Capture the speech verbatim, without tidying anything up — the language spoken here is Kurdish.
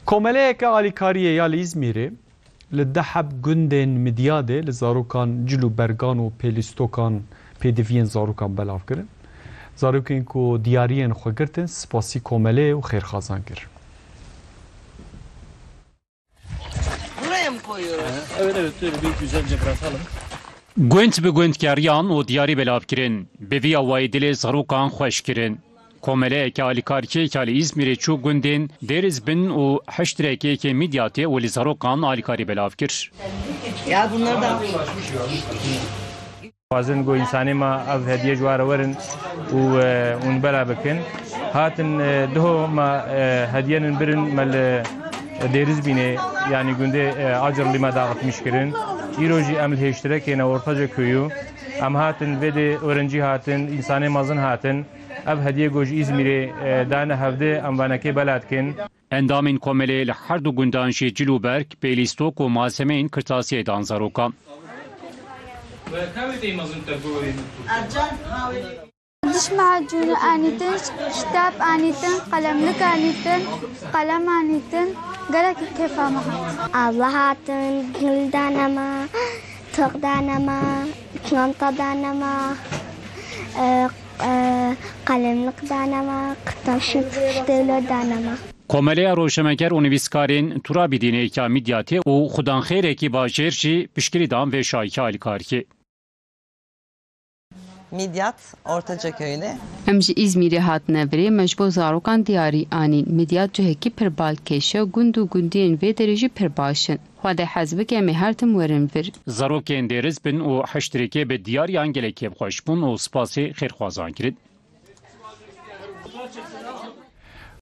Komeleyeke alîkariyê ya li Îzmîrê li deh heb gundên Midyadê li zarokan cil û bergan û pêlîstokan pêdiviyên zarokan belav kirin. Zarokên ku diyariyên xwe girtin, spasî komeleyê û xêrxwazan kirin. Buraya mı koyuyoruz? Evet, evet, öyle bir güzelce bırakalım. Gund bi gund geriyan û diyarî belav kirin. Bi vî awayî dilê zarokan xweş kirin. Komeleyeke alîkarkê ya li Îzmîrê çû gundên Dêrizbin û Heştrekê yê Midyatê û li zarokan alîkarî belav kir. Gel bunları da al. Xwazin ku însanê me ev hediye ji we re werin û e, hûn bela bikin. Hatin e, diho me e, hediyenin birin me li Dêrizbînê, yanî gundê e, Acirlî me daxitmiş kirin. Îro jî em li Hêştirekê ne, Ortaca köyü. Em hatin vê dê öğrenci hatin, însanê mezin hatin. Ev hediye ku ji Îzmîrê e, dane hevdê, em vanekê bela dikin. Endamên komelê li her du gundan jî cil û berg, pêlîstok û malzemeyên kirtasiyê dan zarokan. Diş macûnê anîtin, kitap anîtin, qalemlik anîtin, qalem anîtin, gelekî kêfa me hat. Abla hatin, gul dane me, toq dane me, çanta dane me, e, e, qalemlik dane me, kitap şi-, ştêlo dane me. Komeleya Rojnameger û Nivîskarên Turabîdînê ya Midyatê û Xudanxêrekî Bajêr jî piştgirî dan vê şayîkê alîkariyê. Midyat, Ortaca köyde. Em ji Îzmîrê hatine virê, me ji bo zarokan diyarî anîn. Midyat cihekî pir balkêş e, gund û gundiyên vê derê jî pir baş in. Xwedê hez bike em ê her tim werin vir. Zarokên Dêrizbin û Heştirêkê bi diyariyan gelek kêfxweş bûn û spasê xêrxwazan kirin.